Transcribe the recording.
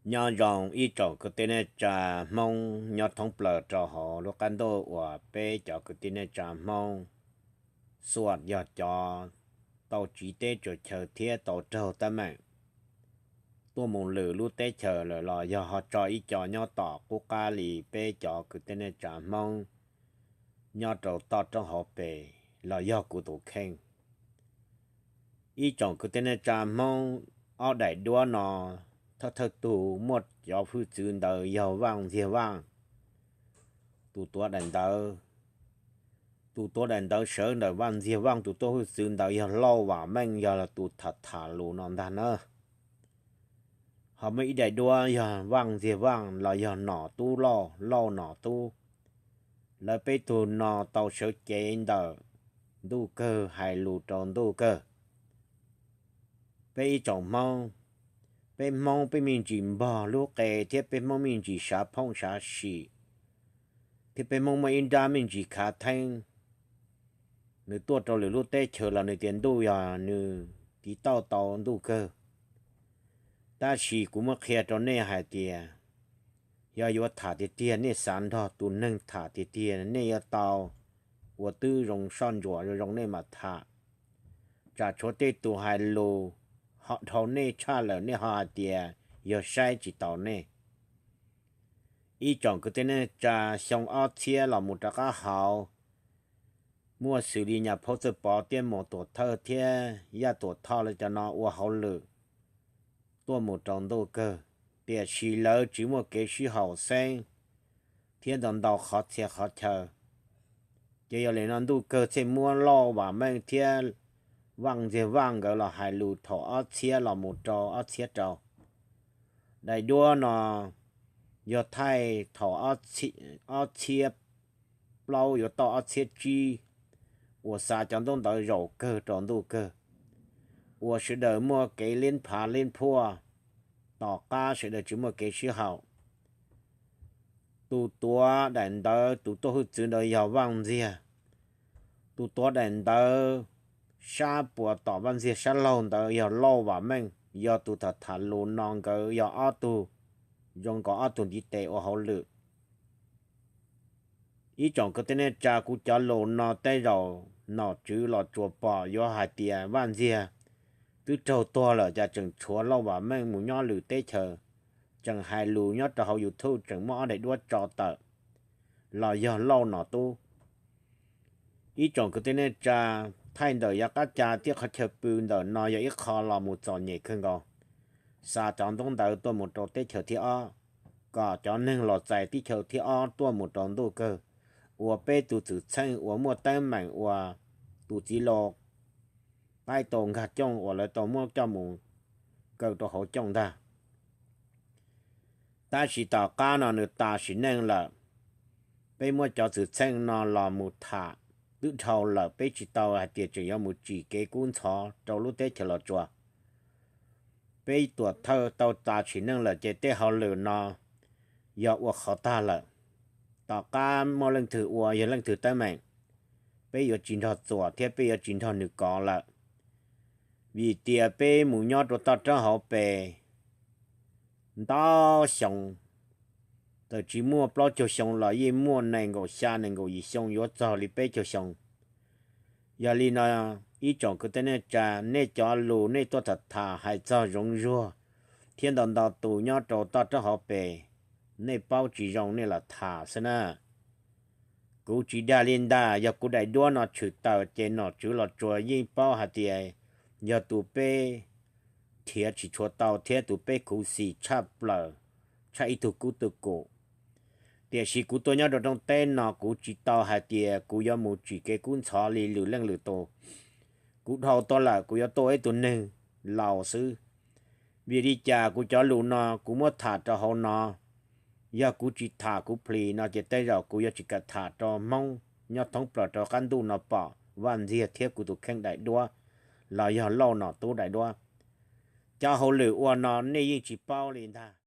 Nyob zoo ib tsoom kwv tij neej tsa Hmoob nyob thoob plaws rau hauv lub qab ntuj uas peb cov kwv tij neej tsa Hmoob xuas yog cov tau tsiv teb tsuas chaw thiab tau raug teeb meem tuaj mus lwm lub teb chaws lawm los yog ho tso ib co nyob tom qub qab li peb cov kwv tij neej tsa Hmoob nyob rau toj roob hauv pes los yog kuv tus kheej. Ib tsoom kwv tij neej tsa Hmoob, ob daim duab no thawj thawj tug muaj cov hwj txwv ntawd yog Vaj Ntxiag Vaj. Tus tuav daim ntawv, tus tuav daim ntawv sawv ntawm Vaj Ntxiag Vaj tus tuaj hwj txwv ntawd yog Lauj Vam Meej, yog tus tham tham lus no ntag na. Ho muaj ib daim duab yog Vaj Ntxiag Vaj los yog Nom Tub Lauj, Lauj Nom Tub. Lawv peb tug no tau sawv cev ntawm Ntuj Kawg hais lus rau Ntuj Kawg. Peb ib tsoom Hmoob, peb Hmoob peb me ntsis npog lub qe thiab peb Hmoob me ntsis sav phooj sav sim, thiab peb Hmoob muaj ib nrab me ntsis khav theeb. Nws tuaj rau lwm lub teb chaws los nws tias ntuj yog nws tiv tauj tau Ntuj Kawg. Tab sis kuv muab qhia rau nej hais tias, yog yuav tham tiag tiag nej xav nrog tus neeg tham tiag tiag nej yuav tau ua tib zoo soj ntsuam zoo zoo nej mam tham. Tsam tshuav tej tus hais lus ho dhau nej tshaj lawm nej ho hais tias yog saib tsis taus nej. Ib tsoom kwv tij neej tsa, xyoo ob txhiab los mus rov qab hauv, muaj xws li Nyaj Phaub Txawj Pov thiab Mus Tuam Thawj thiab Yaj Tuam Thoj lawv cov no ua hauj lwm tuaj mus rau Ntuj Kawg, tiam sis lawv tsis muaj kev sib haum xeeb thiab ntau ntau qhov txhia qhov chaw. Ces yog li no Ntuj Kawg thiaj muab Lauj Vam Meej thiab Vaj Ntxiag Vaj nkawd los hais lus thaum ob txhiab los mus rau ob txhiab rau. Daim duab no yog thaij thaum ob txhiab plaub yuav tau ob txhiab tsib, uas xa cov ntaub ntawv zaum kawg rau Ntuj Kawg, uas sawv daws muaj kev leb phav leb phuaj, tom qab sawv daws tsis muaj kev sib haum. Tus tuav daim ntawv, tus tuaj hwj txwv ntawd yog Vaj Ntxiag. Tus tuav daim ntawv sab puas tom Vaj Ntxiag sab laug ntawd yog Lauj Vam Meej, yog tus tham tham lus no. Nkawd yog ob tug zoo nkaus ob tug ntiv tes ua hauj lwm. Ib tsoom kwv tij neej tsa, kuv cov lus no tej zaum nom tswv Los Tsuas pom yuav hais tias Vaj Ntxiag twb raug tuag lawm cas tseem tshuav Lauj Vam Meej mus nyob lwm teb chaws, tseem hais lus nyob rau hauv YouTube tseem muab ob daim duab tso tawm, los yog Lauj Nom Tub. Ib tsoom kwv tij neej tsa, thaij ntawm yav qab ca thiab qhov chaw pw ntawm no yog ib qho los mus txom nyem kawg nkaus. Xa cov ntaub ntawv tuaj mus rau teb chaws thib ob, kom cov neeg los txais teb chaws thib ob tuaj mus rau Ntuj Kawg, ua peb tus xwm txheej uas muaj teeb meem uas tus txiv laus qaib tau nkag cooj uas lawv tau muab coj mus kaw rau hauv cooj ntag. Tab sis tom qab no nws tas sim neej lawm. Peb muab cov xwm txheej no los mus tham twb dhau lawm, peb tsis tau hais tias tseem yuav mus tsim kev kub ntxhov rau lub teb chaws Los Tsuas. Peb tuam thawj tau tas sim neej lawm ces tej hauj lwm no yog ua qhov tag lawm. Tom qab muaj leej twg ua yog leej twg teeb meem, peb yuav tsis nrog txuas thiab peb yuav tsis nrog nws kov lawm. Vim tias peb mus nyob rau toj roob hauv pes ntau xyoo, txawm tsis muaj plaub caug xyoo los yeej muaj nees nkaum xya nees nkaum yim xyoo yuav txog li peb caug xyoo. Yog li no, ib tsoom kwv tij neej tsa, nej cov lus nej tuaj tham tham hais txog zoov zuag thiab ntau ntau tus nyob rau toj roob hauv pes, nej paub tsis zoo nej lam tham xwb na. Kuv tsis dag li ntag, yog kuv daim duab no tshwm tawm ces nom tswv Los Tsuas yeej paub hais tias yog tus peb nrhiav tsis tshua tau thiab tus peb khuv xim tshaj plaws, tshaj ib tug kub tug kum. Tiam sis kuv tuaj nyob rau rooj teb no kuv tsis tau hais tias kuv yuav mus tsim kev kub ntxhov li lwm leej lwm tus. Kuv dhau tau lawm kuv yuav tuaj ua ib tug neeg laus xwb. Vim li cas kuv cov lus no kuv muab tham rau hauv no, yog kuv tsis tham kuv plis no ces tej zaum kuv yuav tsis kam tham rau Hmoob nyob thoob plaws rau qab ntuj no pom Vaj Ntxiag thiab kuv tus kheej daim duab los yog Lauj Nom Tub daim duab. Cov hauj lwm ua no nej yeej tsis paub li ntag.